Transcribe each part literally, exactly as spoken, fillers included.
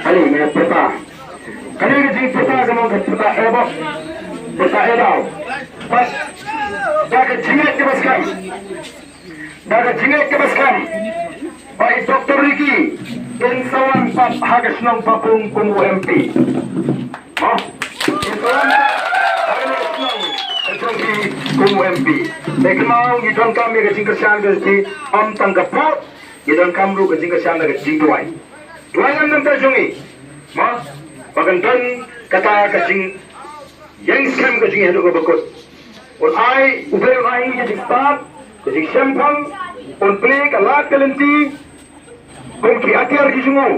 Kali me pyrta. Kali ka jingpyrta ka long ka pyrta ebok. Pyrta edaw. Bad da ka jingngeit kaba skhem. Da ka jingngeit kaba skhem ba i Doctor Ricky in sa wan pat ha ka shnong Papung kum u M P. Ha? In sa wan pat ha ka shnong ka jong ki kum u M P. Te kynmaw ngi donkam ïa ka jingkyrshan ka jong ki, ym tang ka vote, ngi donkam ruh ka jingkyrshan da ka jingduwai. Duwai lem namar jong ngi. Mo, ba kan don kata ka jingïeng skhem ka jong ngi haduh kaba kut. Un ai, U Blei un ai ngi ka jingstad, ka jingshemphang, un plie ka lad ka lynti kum ki atiar ki jong u.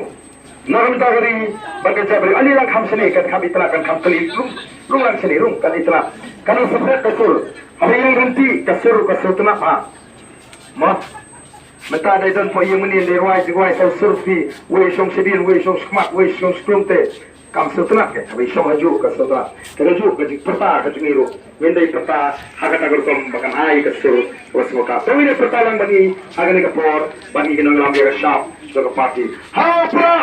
Na ka bynta ka ri bad ka jaitbynriew. Ani lang kham shane, kan kham itynnad, kan kham kylli, rung, rung lang shane, rung, kan itynnad. Kan sa phet ka sur. Haba ïeng ryntih ka sur, ka sur tynnad ha. Mo. Mynta dei don poi ïing mynnin dei rwai jingrwai saw sur phi, wei shong shadien, wei shong shakmat, wei shong shadien te. Kam sngewtynnat ke, haba i shong hajuh ka sngewtynnat. Te kajuh ka jingpyrta ka jong ngi ruh. Ngin dei pyrta ha kata ka rukom ba kan ai ka sur kaba sngewtynnat. To ngin dei pyrta lang bad ngi ha kane ka por, bad ngi ki nongïalam ïa ka shap jong ka party. Ha u Prah!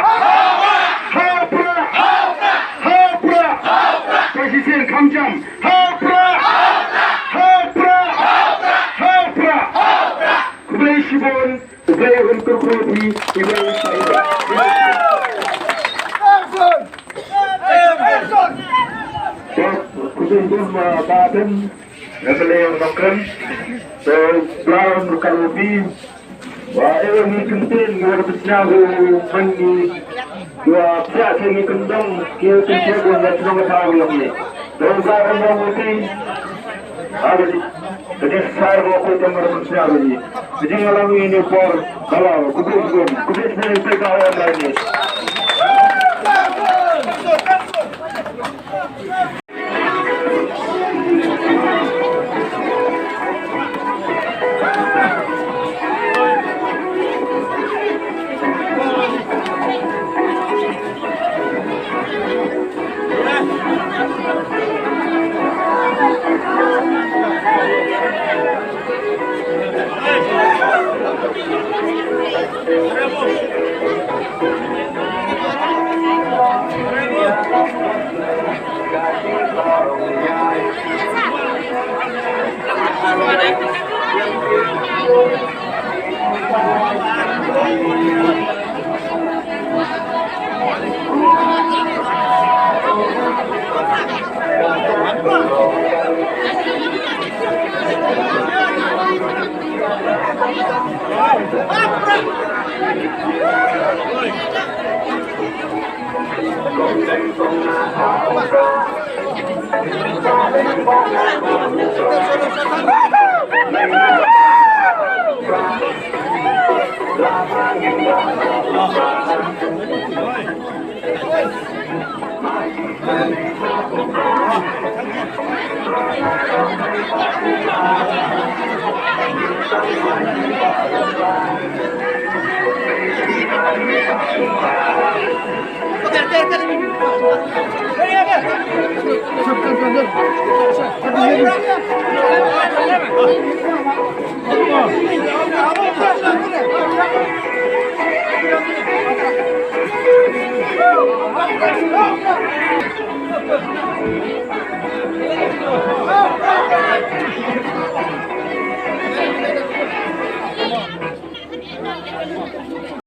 Ha u Prah! Ha u Prah! Ka shisien kham jam. Ha u Prah! Ha u Prah! Ha u Prah! Khublei shibun. Khublei un kyrkhu ïa phi, khublei ïa phi. Khublei ïa phi, Bah Atem, M L A Nongkrem. Te Blai un kyrkhu ïa phi. Wa, eh, ngi kyntien, ngi wa da pynshai ruh, man ngi wa pynshai, ngi kyndong, ngi kyntien, ngi kyndong ka thaw ngi. Dong sa kyndong ngi. Ka jingshai ba kut ka mar ban sñiaw ïa ngi. Ka jingïalam ïa ngi por ba la ku bun bun ku bun bun peit ba wan lai ngi.